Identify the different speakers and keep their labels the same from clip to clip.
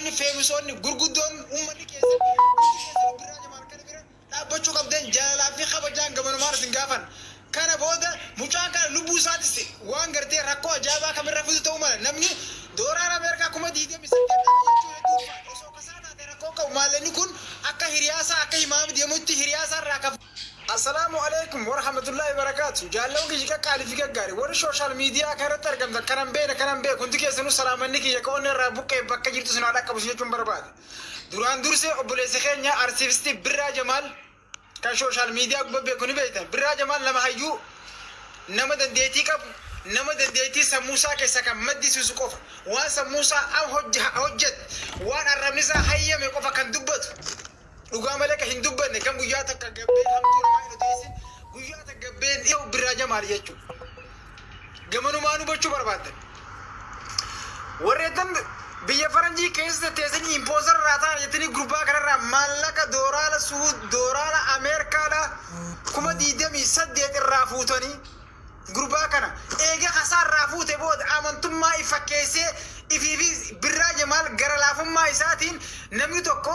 Speaker 1: Ulamaanni, feemisoonni gurguddoon, ummanni keessan hundi keessanuu Birraa Jamaal kana bira dhaabbachuu qabdan. Jaalalaa fi kabajaan gamanumaan isin gaafan. Kana booda mucaan kana lubbuu isaatis waan gartee rakkoo ajaa'ibaa kamirra fidu ta'uu mala. Namni dooraara Ameerikaa 28,000 dhabe jechuun hedduu ulfaata. Osoo kasaa taate rakkoo hin qabu. Maallaqni kun akka hiriyaasaa akka himaam deemutti hiriyaasaa irraa ka Assalaamu Aleeykum Warahmatullaahi Wabarakaatu Jaallan kiyya qaqqaalii fi gaggaari warri social media kanarratti argamtan kanan beekne kanan beeku hundi keessanuu salaamanni kiyya ka onnee irraa buqqa'e bakka jirtu isin haa dhaqqabu isin jechuun barbaada. Duraan dursee obboleessi keenya Arsiifisti Birraa Jamaal kan social media gubba beeku ni beektan. Birraa Jamaal nama hayyuu, nama dandeettii qabu, nama dandeettii sammuu isaa keessaa kan maddisiisu qofa, waan sammuu isaa hojjete, waan arrabni isaa hayyame qofa kan dubbatu, dhugaa malee kan hin dubbanne, kan guyyaa takka gabbee hamtuu namaa hin odeessin, guyyaa takka gabbee hin dhi'u Birraa Jamaal jechuudha. Gamanumaan hubachuu barbaaddan. Warreettan biyya faranjii keessa teessanii impoozara irraa ta'an jettanii gurbaa kanarraa maallaqa dooraala suu dooraala Ameerikaadha 28,000 irraa fuutanii, gurbaa kana eega kasaa irraa fuute booda amantummaa if fakkeessee ifiifi Birraa Jamaal gara laafummaa isaatiin, namni tokko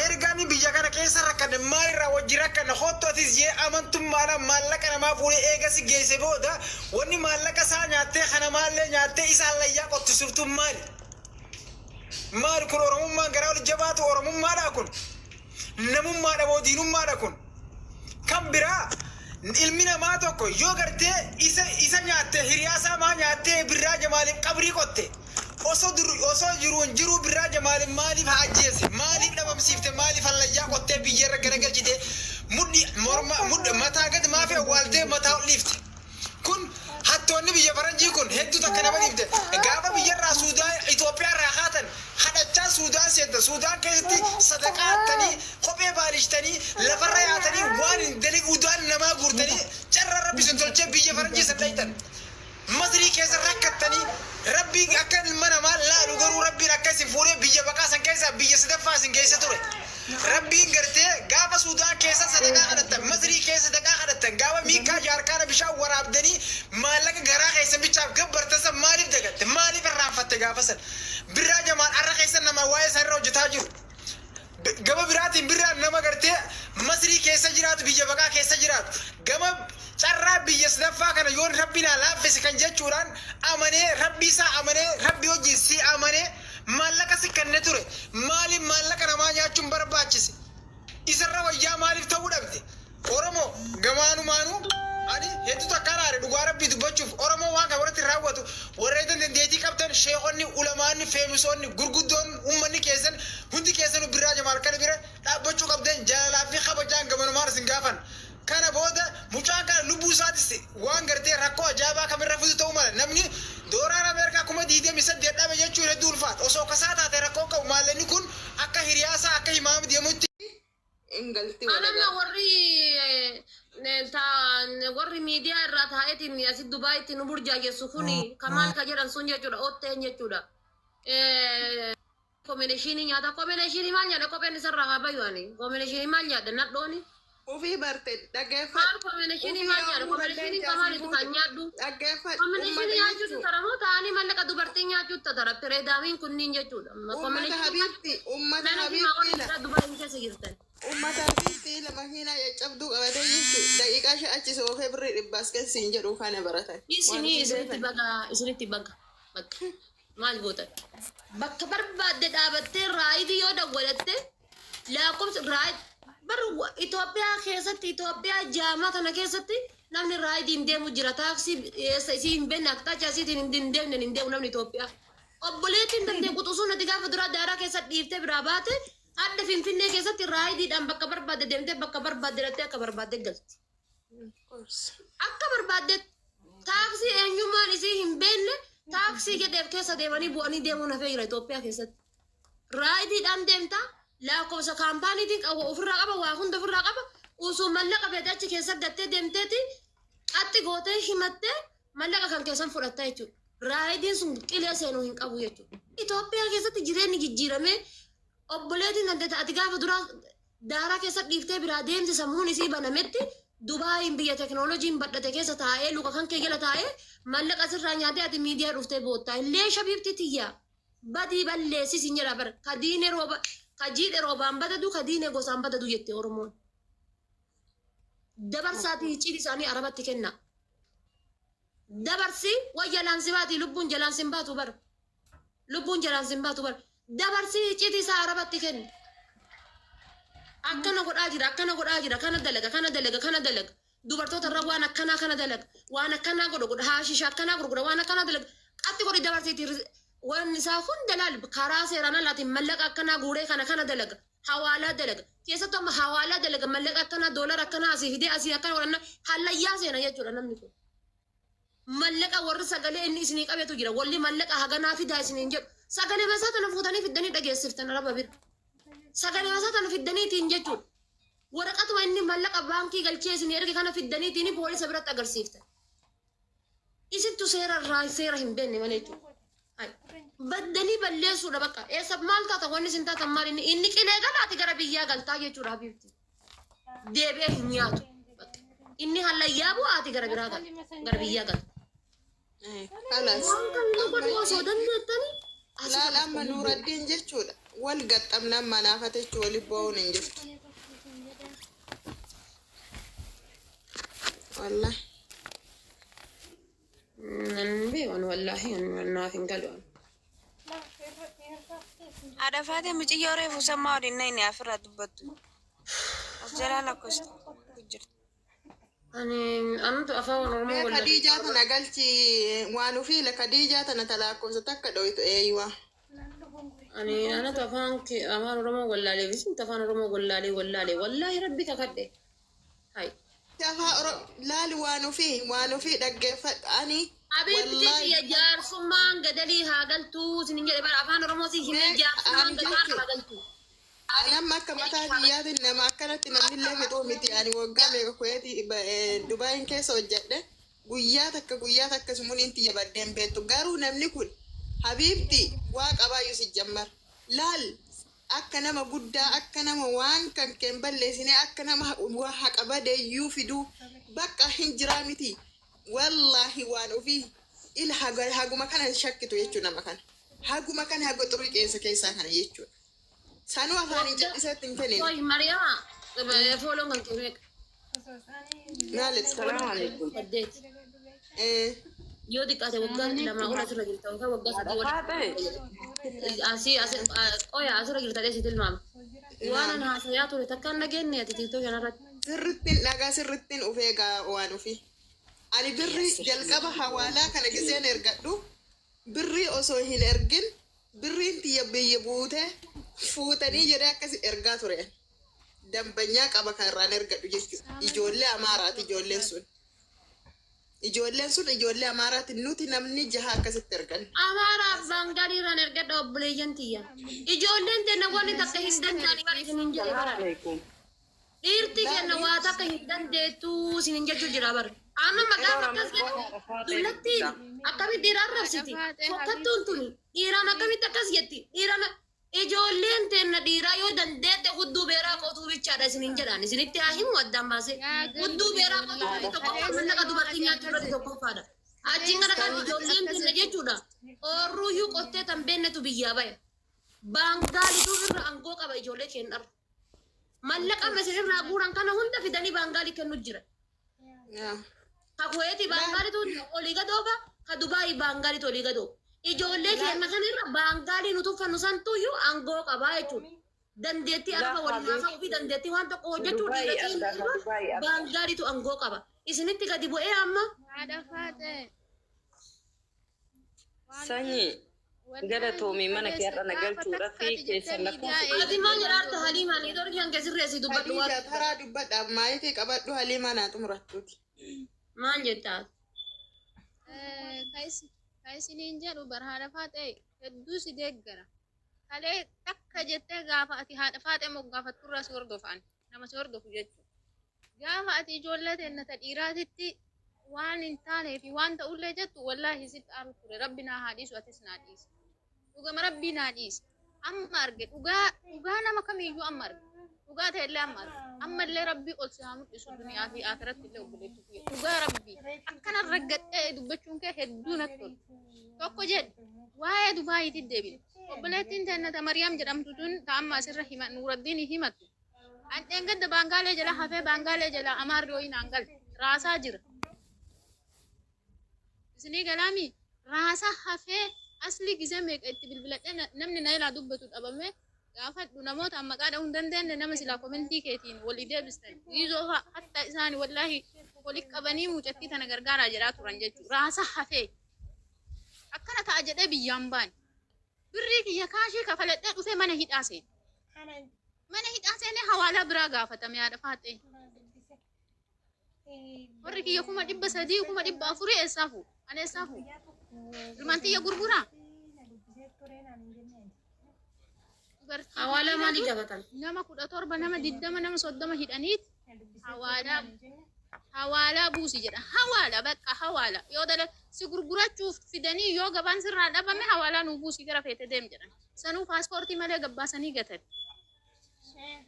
Speaker 1: erga ani biyya kana keessa rakkadhe, maalirraa wajji rakkanna, kottu atis jee amantummaadhaan maallaqa namaa fuudhee eega si geesse booda, wanni maallaqa isaa nyaattee kana maallee nyaattee isa hallayyaa qottisuuftuun maali? Maali kun? Oromummaan garaa ol jabaatu Oromummaadhaa kun? Namummaadha moo diinummaadha kun? Kan biraa, ilmi namaa tokko yoo gartee isa nyaatte, hiriyaa isaa maa nyaattee Birraa Jamaaliif qabrii qotte? Osoo dur osoo jiruun jiruu Birraa Jamaaliif maaliif haa ajjeese? Maaliif dhabamsiifte? Maaliif hallayyaa qottee biyyeerra garagalchite? Mudhi morma mudhi mataa gad maafi awwaaltee mataa ol dhiifte? Kun hattoonni biyya faranjii kun hedduu takka nama dhiibde. Gaafa biyyarraa Suudaan Itoophiyaarraa kaatan kadhachaa Suudaan seentan. Suudaan keessatti sadaqaa hattanii, kophee baalishtanii, lafarra yaatanii, waan hin dalig udaan namaa guurtanii, carraa Rabbi isin tolchee biyya faranjii san dhayxan. Masrii keessa rakkattanii, Rabbiin akka ilma namaa laalu garuu Rabbiin akka isin fuudhee biyya baqaa san keessaa biyya sadaffaa isin geesse ture. Rabbiin gartee gaafa Suudaan keessa sadaqaa kadhattan, Masrii keessa sadaqaa kadhattan, gaafa miikkaa jaarkaana bishaan waraabdanii maallaqa garaa keessan bichaaf gabbartan san maaliif dagatte? Maaliif irraanfatte gaafa san? Birraa Jamaal arra keessa nama waa'ee san irra hojjetaa jiru. Gama biraatiin Birraan nama gartee Masrii keessa jiraatu, biyya baqaa keessa jiraatu. Gama carraa biyya sadaffaa kana yoon Rabbi naa laaffise kan jechuudhaan amanee, Rabbii isaa amanee, Rabbi wajjin si amanee maallaqa si kenne ture. Maaliif maallaqa namaa nyaachuun barbaachise? Isarra wayyaa maaliif ta'uu dhabde? Oromo gamaanumaanuu ani hedduu takkaan aare dhugaa Rabbii dubbachuuf. Oromoo waan kana irratti raawwatu, warreetan dandeettii qabtan, sheekonni, ulamaanni, feemisoonni gurguddoon, ummanni keessan hundi keessanuu Birraa Jamaal kana bira dhaabbachuu qabdan. Jaalalaa fi kabajaan gamanumaan isin gaafan. Kana booda mucaan kana lubbuu isaatis waan gartee rakkoo ajaa'ibaa kamirra fidu ta'uu mala. Namni dooraara Ameerikaa 28,000 dhabe jechuun hedduu ulfaata. Osoo kasaa taate rakkoo hin qabu. Maallaqni kun akka hiriyaasaa akka himaam deemutti
Speaker 2: hin galti wal
Speaker 3: Anamma
Speaker 2: agarra.
Speaker 3: Warri warri miidiyaa irraa taa'eetiin asi Dubaayitti nu burjaajessu kuni kamaal ka jedhan sun jechuudha, otteen jechuudha. Komineshinii nyaata, komineshinii maal nyaadha? Kopheen isarraa haa bayu. Ani komineshinii maal nyaadha nadhooni?
Speaker 2: Ufii barte dhaggeeffadhu.
Speaker 3: Maal komineshinii
Speaker 2: Ufii
Speaker 3: maal nyaadha?
Speaker 2: yoomuu
Speaker 3: Komineshinii
Speaker 2: dandeenya asii
Speaker 3: kamaalitu
Speaker 2: buute
Speaker 3: kan nyaadhu?
Speaker 2: dhaggeeffadhu.
Speaker 3: Komineshinii
Speaker 2: Ummata
Speaker 3: nyaachuutu
Speaker 2: jechuun
Speaker 3: tara moo ta'anii mallaqa dubartii nyaachuutu tara pireedaamiin kunniin jechuudha.
Speaker 2: Ummata
Speaker 3: Komineshinii maal
Speaker 2: habiibti, ummata
Speaker 3: mana himaa
Speaker 2: habiibti
Speaker 3: warri
Speaker 2: la
Speaker 3: biraa Dubaayin keessa jirtan.
Speaker 2: Ummata habiibti la makiinaa caccabduu qabatee jirtu daqiiqaa 5 achi soofee birrii dhibbaas kensiin jedhu kana baratan. Waan
Speaker 3: Isinii
Speaker 2: isin
Speaker 3: isinitti
Speaker 2: beekan.
Speaker 3: Baga isinitti, baga bakka maal gootan? Bakka barbaadde dhaabattee raayidii yoo dawwalatte lakkoofsa raayid bar. Itoophiyaa keessatti, Itoophiyaa jaamaa kana keessatti namni raayidiin deemu jira. Taaksii eessa isii hin beekne, aqxaacha isiitiin hin deemne hin deemu namni Itoophiyaa. Obboleettiin tantee quxusuun ati gaafa duraa daaraa keessa dhiiftee biraa baate adda Finfinnee keessatti raayidiidhaan bakka barbaadde deemtee, bakka barbaadde dhattee, akka barbaadde galti. Akka barbaadde taaksii eenyummaan isii hin beekne taaksii jedheef keessa deemanii bu'anii deemuun hafee jira Itoophiyaa keessatti. Raayidiidhaan deemta, lakkoofsa kaampaaniitiin qaba, ofirraa qaba, waa hunda ofirraa qaba. Osoo mallaqa feete achi keessa gattee deemteeti qaxxi gootee himattee mallaqa kan keessan fudhatta jechuudha. Raayidiin sun qilee seenuu hin qabu jechuudha. Itoophiyaa keessatti jireenyi jijjiiramee, obboleetiin kan ati gaafa duraa daaraa keessa dhiiftee biraa deemte sammuun isii banametti Dubaayin biyya teknooloojiin badhate keessa taa'ee, luka kan kee jala taa'ee mallaqa sirraa nyaatee, ati miidiyaa dhuftee boottaa illee shabiibti tiyyaa. Badii balleessi sin jedha bar. Ka diine rooba ka jiidhe roobaan badadu ka diine gosaan badadu jette Oromoon. Dabarsaatii icciitii isaanii Arabatti kenna. Dabarsi way jalaan si baati lubbuun jalaan sin baatu bar. Lubbuun jalaan sin baatu bar. Dabarsi icciitii isaa Arabatti kenna. Akkana godhaa jira, akkana godhaa jira, kana dalaga, kana dalaga, kana dalaga. Dubartoota irra waan akkanaa kana dalaga, waan akkanaa godha godha, haashisha akkanaa gurgura, waan akkanaa dalaga. Qatti godhi dabarsiitii waan isaa hunda laal karaa seeraan alaatiin mallaqa akkanaa guuree kana kana dalaga. Hawaalaa dalaga. Keessattuu amma hawaalaa dalaga mallaqa akkanaa doolara akkanaa asii fidee asii akkana godhanna hallayyaa seena jechuudha namni kun. Mallaqa warri sagalee inni isinii qabetu jira. Walli mallaqa haganaa fidaa isiniin jedhu. Sagalee masaa tana fuutanii fiddanii dhageessiftan araba bira. Sagalee masaa tana fiddaniitiin jechuudha. Waraqatuma inni mallaqa baankii galchee isinii erge kana fiddaniitiin poolisa biratti agarsiiftan. Isintu seera irraa seera hin beekne malee jechuudha. Hai. Baddanii balleessuudha bakka. Eessa maal taata wanni isin taatan maal inni inni qilee galaati gara biyyaa galtaa jechuudha habiibti. Deebi'ee hin nyaatu. Bakka. Inni hallayyaa bu'aati gara biraa gala. Gara biyyaa gala.
Speaker 2: Kalas.
Speaker 3: Waan kan nu godhu osoo dandeettanii asirra
Speaker 2: Laal amma
Speaker 3: dhuftanii
Speaker 2: Nuuraddiin jechuudha. Wal gaxxamnaan manaafate jechuun waliin bo'uun hin jirtu. Wallahi.
Speaker 3: Nan beekan wallaahi naaf hin galu.
Speaker 4: Haadha faatee muciyyoo reefu sammaa waliin na inni afirraa dubbattu. As jalaa lakkoofsa jirti.
Speaker 3: Ani antu afaan Oromoo
Speaker 2: Mee
Speaker 3: wallaahi.
Speaker 2: Khadiijaa tana galchi waan ofii la Khadiijaa tana talakkoofsa takka dhoytu eeywa.
Speaker 3: Ani anatu afaan afaan Oromoo wallaalee bisintu afaan Oromoo wallaalee wallaalee wallaahi rabbi kakadhe. Hai.
Speaker 2: Afaan Oro laali waan ofii dhaggeeffadhu ani
Speaker 3: Habiibti
Speaker 2: wallahi
Speaker 3: tiyya jaarsummaan gadalii haa galtuu isin jedhe bara afaan Oromoo si himee
Speaker 2: mee
Speaker 3: jaarsummaan
Speaker 2: ani
Speaker 3: gadaan
Speaker 2: jechuun
Speaker 3: haa galtuu.
Speaker 2: ani amma akka mataa kiyyaatiin nama akkanatti namnillee fixuu miti ani waggaa meeqa kuweeti Dubaayin keessa hojjedhe guyyaa takka guyyaa takka sumuliin tiyya baddeen beektu garuu namni kun habiibti waa qabaayyuu si jammar laal akka nama guddaa akka nama waan kan keen balleessine akka nama waa haqa badeeyyuu fiduu bakka hin jiraa miti wallaahi waan ofii ila haguma kana hin shakkitu jechuu nama kana haguma kana haga xurii qeensa keessaa kana jechuudha. Sanuu afaanii calliseetti hin kennine.
Speaker 3: Qoy Mariama fooloon kan kee meeqa?
Speaker 2: Maaliif?
Speaker 5: Salaamu alaikum.
Speaker 3: 8. Yoo xiqqaate waggaa 2 ol asirra jirta yookaan waggaa 3 ol.
Speaker 5: Haadha
Speaker 3: Asii asii qoya asirra jirta dheesi tilmaama. Waan an haasayaa ture takka hin dhageenye ati tiktoo kanarratti.
Speaker 2: Sirrittiin dhagaa sirrittiin of eegaa waan ofii. Ani birrii jalqaba hawaalaa kana giseen ergadhu birrii osoo hin ergin birriin tiyya biyya buutee fuutanii jedhee akkasi ergaa ture. Dambanyaa qaba kan irraan ergadhu jechuudha. Ijoollee Amaaraati ijoolleen sun. Ijoolleen sun ijoollee Amaaraati nuti namni jaha akkasitti ergan.
Speaker 3: Amaara abbaan gaarii irraan ergadha obboleeyyan tiyya. Ijoolleen teenna wanni takka hin danda'ani bara isiniin jedhe bara.
Speaker 5: alaikum.
Speaker 3: Dhiirti kenna waa takka hin dandeettu isiniin jechuu jira bara. Amma maqaan akkas jedhu dullattiin akkamitti dhiiraan rabsiti? Fokkattuun tuni dhiiraan akkamitti akkas jetti? Dhiiraan ijoolleen teenna dhiiraa yoo dandeette hudduu beeraa qotuu bichaadha isiniin jedhaan isinitti haa himu addaan baasee. Hudduu beeraa qotuu irratti tokkoffaa mallaqa dubartii nyaachuu irratti tokkoffaadha. Achiin kana kan ijoolleen teenna jechuudha. Oorruuyyuu qottee tan beennetu biyyaa baya. Baangaalituu irra aangoo qaba ijoollee keenyarra. Mallaqa amma isin irraa guuran kana hunda fidanii baangaalii kennu jira. Ka Kuweetii baangaalitu olii gadoofa, ka Dubaayii baangaalitu olii gadoofa. Ijoollee keenya kana irra baangaalii nuti uffannu santuyyuu aangoo qabaa jechuudha. Dandeettii araba waliin haasa'uu fi dandeettii waan tokko hojjechuu dhiira keenya irra baangaalitu aangoo qaba. Isinitti gadi bu'ee amma
Speaker 6: Haadha faatee.
Speaker 5: Sanyii galatoomii mana kee har'a na galchuudha fi keessan lakkoofsa
Speaker 3: ati maal jedhaarta Haliimaan niitoorkii hanga sirreessi dubbadhu waan
Speaker 2: Hadiija taraa dubbadha maayikii qabadhu Haliimaa naa xumurattuuti.
Speaker 3: maal jettaa?
Speaker 6: Ka isiniin jedhu bar haadha faaxee hedduu si deeggara. Kalee takka jettee gaafa ati haadha faaxee moggaafatturraa si hordofan nama si hordofu jechuudha. Gaafa ati ijoollee teenna ta dhiiraatitti waan hin taanee fi waan ta'ullee jettu wallaahi sitti aaru ture rabbi naa haa dhiisu atis naa dhiisi. Dhugama rabbii naa dhiisi. Amma arge dhugaa dhugaa nama kamiyyuu amma arge. Dhugaa ta'ellee amma arge. Ammallee rabbii ol si haa mul'isu duniyaa fi akhiratti illee obboleettii kiyya. Dhugaa rabbii akkana raggadhee dubbachuun kee hedduu natti tola. Tokko jedhe waa'ee Dubaayiitti deebine. Obboleettiin Jannata Mariyaam jedhamtu tun ta amma asirra hima Nuuraddiin himattu. An dheengadda baangaalee jala hafee baangaalee jala amaarri hoyin aan galte raasaa jira. Isinii galaami raasaa hafee asli gizee meeqa itti bilbiladhee namni na ilaa dubbatu dhabame gaafadhu namoota amma maqaa dha'uu hin dandeenye nama silaa komentii keetiin walii deebistan yiizoo fa'a hatta isaani wallaahi wali qabanii mucattii tana gargaaraa jedhaa turan jechuudha. Raasaa hafee akkana ta'a jedhee biyyaan baane. Birrii kiyya kaashii kafaladhee dhufee mana hidhaa seene. Mana hidhaa seenee hawaalaa biraa gaafatame haadha faaxee. Warri kiyya 300,000 400,000 eessaa fuudha? Ani eessaa fuudha? Ilmaan tiyya gurguraa? Dubartii
Speaker 3: Hawaalaa maalii gaafatan?
Speaker 6: Nama 17, nama 20, nama 30 hidhaniit hawaalaa buusi jedha. Hawaala bakka hawaala yoo dala si gurgurachuuf fidanii yoo gabaan sirraa dhabame hawaalaa nuu buusi gara feete deem jedhan. Sanuu paaspoortii malee gabbaasanii gatan.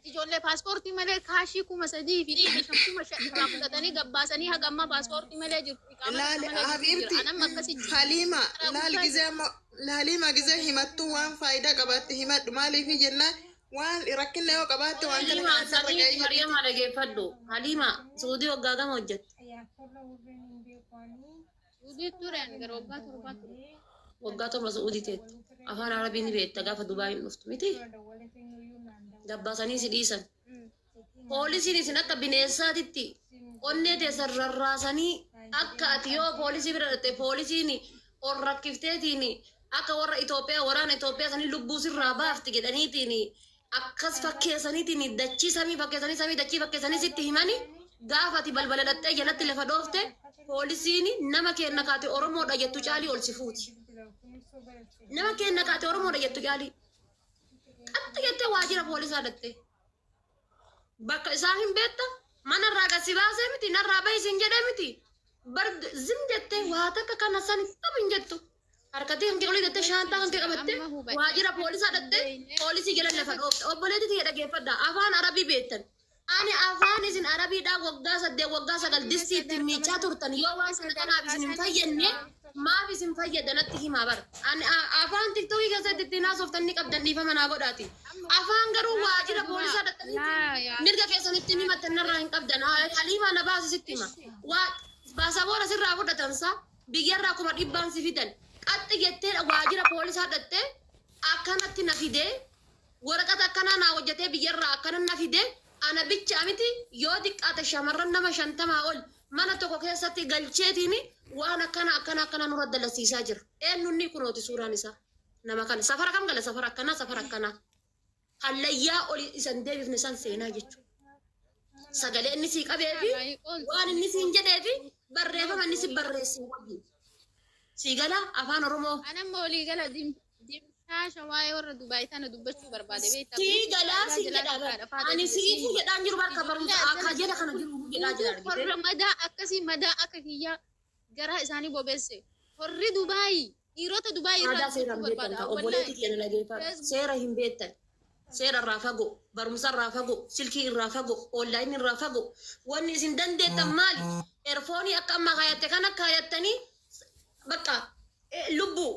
Speaker 6: Ijoollee paaspoortii malee kaashii 3,500 5,000 irraa fudhatanii gabbaasanii haga ammaa paaspoortii malee jirtu. Iqaamaa
Speaker 2: Laali
Speaker 6: malee jirtu jira.
Speaker 2: habiibti
Speaker 6: Anamma akkasi jira.
Speaker 2: Haliima
Speaker 6: Karaa
Speaker 2: laal
Speaker 6: guddaa
Speaker 2: gizee amma Haliima gizee himattu waan faayidaa qabaatte himadhu maaliif jennaan waan rakkina yoo qabaatte waan kana
Speaker 3: Halima
Speaker 2: kana sirra
Speaker 3: sanii
Speaker 2: ga'ee jedhiiti.
Speaker 3: Maryama dhageeffadhu. Halima Suudii waggaa gama hojjette.
Speaker 6: Suudii tureen gara waggaa 7 ture.
Speaker 3: Waggaa 7 Suudii teette. Afaan Arabii ni beekta gaafa Dubaayin dhuftu miti. Gabbaasanii si dhiisan. Poolisiin isin akka bineensaatitti onnee teessan rarraasanii akka ati yoo poolisii bira dhatte poolisiin ol rakkifteetiin akka warra Itoophiyaa waraana Itoophiyaa sanii lubbuu sirraa baafti jedhaniitiin akkas fakkeessaniitiin dachii samii fakkeessanii samii dachii fakkeessanii sitti himani gaafa ati balbala dhattee jalatti lafa dhoofte poolisiin nama kenna kaate Oromoodha jettu caalii ol si fuuti. Nama kenna kaate Oromoodha jettu caalii. Qaxxi jettee waajjira poolisaa dhatte. Bakka isaa hin beekta manarraa gad si baasee miti narraa bahi siin jedhee miti. Bar zim jettee waa takka kana san qabu hin jettu. Harkatii kan kee olii jettee shaantaa kan kee qabattee
Speaker 6: Amma hubadhe.
Speaker 3: waajjira poolisaa dhattee poolisii jala lafa dhoofte. Obboleettii tiyya dhageeffadha afaan Arabii beektan. Ani afaan isin Arabiidhaa waggaa 8 waggaa 9 distii ittiin miicaa turtan yoo waan sana kanaaf isin hin fayyadne maaf isin fayyada natti himaa bara. Ani afaan tiktookii keessatti ittiin haasoftan ni qabdan dhiifama naa godhaati. Afaan garuu waajjira poolisaa dhattanii mirga keessan ittiin himattan narraa hin qabdan. Haliimaa na baasi sitti hima. Waa baasaboora sirraa fudhatan sa biyyarraa 100,000 si fidan. Qaxxi jettee waajjira poolisaa dhattee akkanatti na fidee waraqata akkanaa naa hojjetee biyyarraa akkana na fidee ana bicha miti yoo xiqqaate shamarran nama 50 ol mana tokko keessatti galcheetiin waan akkana akkana akkana nurra dalasiisaa jira. Eenyunni kunooti suuraan isaa nama kana safara kam gala safara akkanaa safara akkanaa hallayyaa oli isan deebifne san seenaa jechuudha. Sagalee inni sii qabee fi waan inni siin jedhee fi barreeffama inni si barreesse wajjin. Sii gala afaan Oromoo.
Speaker 6: Anamma olii gala dimshaasha waa'ee warra Dubaay tana dubbachuu barbaade beektaa.
Speaker 3: Sii galaa sii jedhaa bara. Ani siifu jedhaan jiru bakka barumsa akka jala kana jiru jedhaa jira argite.
Speaker 6: Warra madaa akkasii madaa akka kiyyaa garaa isaanii bobeesse. Warri Dubaay dhiirota Dubaay irraa
Speaker 3: Aadaa seera hin
Speaker 6: dubbachuu
Speaker 3: beektan
Speaker 6: barbaada.
Speaker 3: ta'a. Obboleettii keenya dhageeffadhu. Seera hin beektan. Seera irraa fagoo, barumsa irraa fagoo, silkii irraa fagoo, onlaayinii irraa fagoo. Wanni isin dandeettan maali? Erfoonii akka ammaa kaayatte kana kaayattanii bakka lubbuu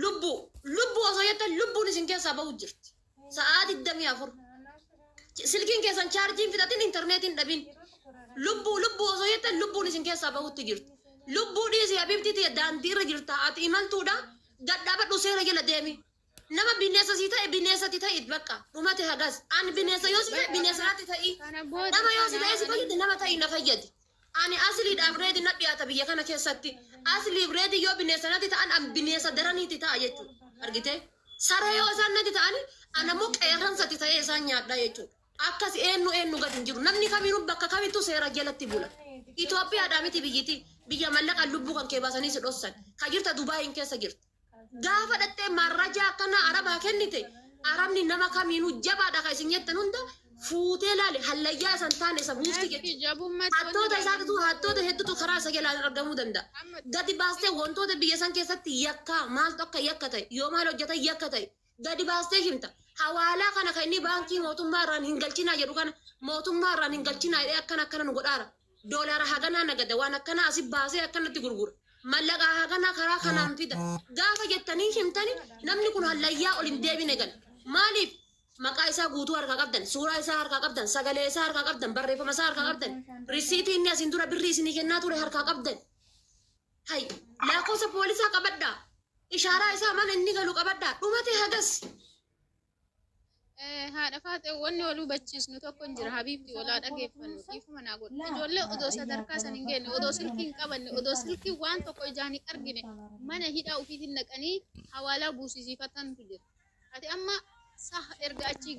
Speaker 3: lubbuu lubbuu osoo jettan lubbuun isin keessaa bahu jirti. Sa'aa 24. Silkiin keessan chaarjiin fixatin intarneetiin dhabin. Lubbuu lubbuu osoo jettan lubbuun isin keessaa bahutti jirti. Lubbuu dhiisi habiibtii tiyya daandii irra jirta ati imaltuudha gadhaabadhu seera jala deemi. Nama bineensa sii ta'e bineensatti ta'i bakka dhumate hagas. Ani bineensa yoo si ta'e bineensa natti ta'i.
Speaker 6: Kana booda
Speaker 3: Nama yoo si ta'e si fayyade nama ta'i na fayyadi. Ani asliidhaaf reedi na dhiyaata biyya kana keessatti. Asliif reedi yoo bineensa natti ta'an an bineensa daraniitti ta'a jechuudha. Argitee? Saree yoo isaan natti ta'ani ana immoo qeerransatti ta'ee isaan nyaadha jechuudha. Akkas eenyu eenyu gad hin jiru. Namni kamiinuu bakka kamittuu seera jalatti bula. Itoophiyaadhaa miti biyyiti. Biyya mallaqaan lubbuu kan kee baasanii si dhossan. Ka jirta Dubaayin keessa jirta. Gaafa dhattee marrajaa akkana arabaa kennite arabni nama kamiinuu jabaadha kan isin jettan hunda fuutee laale hallayyaa isan taane isa buufti jechuudha. Hattoota isaatitu hattoota hedduutu karaa isa jalaan argamuu danda'a. Gadi baastee wantoota biyya san keessatti yakkaa maaltu akka yakka ta'e yoo maal hojjetan yakka ta'e gadi baastee himta. Hawaalaa kana kan inni baankii mootummaa irraan hin galchinaa jedhu kana mootummaa irraan hin galchinaa jedhee akkana akkana nu godhaara. Doolaara haganaa nagada waan akkanaa asi baasee akkanatti gurgura. Mallaqa hagana karaa kanaan fida. Gaafa jettanii himtani namni kun hallayyaa ol hin deebine gal. Maaliif? Maqaa isaa guutuu harkaa qabdan, suuraa isaa harkaa qabdan, sagalee isaa harkaa qabdan, barreeffama isaa harkaa qabdan, risiitii inni asiin dura birrii isinii kennaa ture harkaa qabdan. Hay, lakkoofsa poolisaa qabadhaa. Ishaaraa isaa mana inni galu qabadhaa. Dhumate hagas.
Speaker 6: Haadha Faaxee, wanni wal hubachiisnu tokko hin jira. Habiibti, walaa dhageeffannu, dhiifama naa godhu. Ijoollee odoo sadarkaa san hin geenye, odoo silkii hin qabanne, odoo silkii waan tokko ijaan hin argine mana hidhaa ofiitiin naqanii hawaalaa buusisiifatantu jira. Ati amma sah erga achii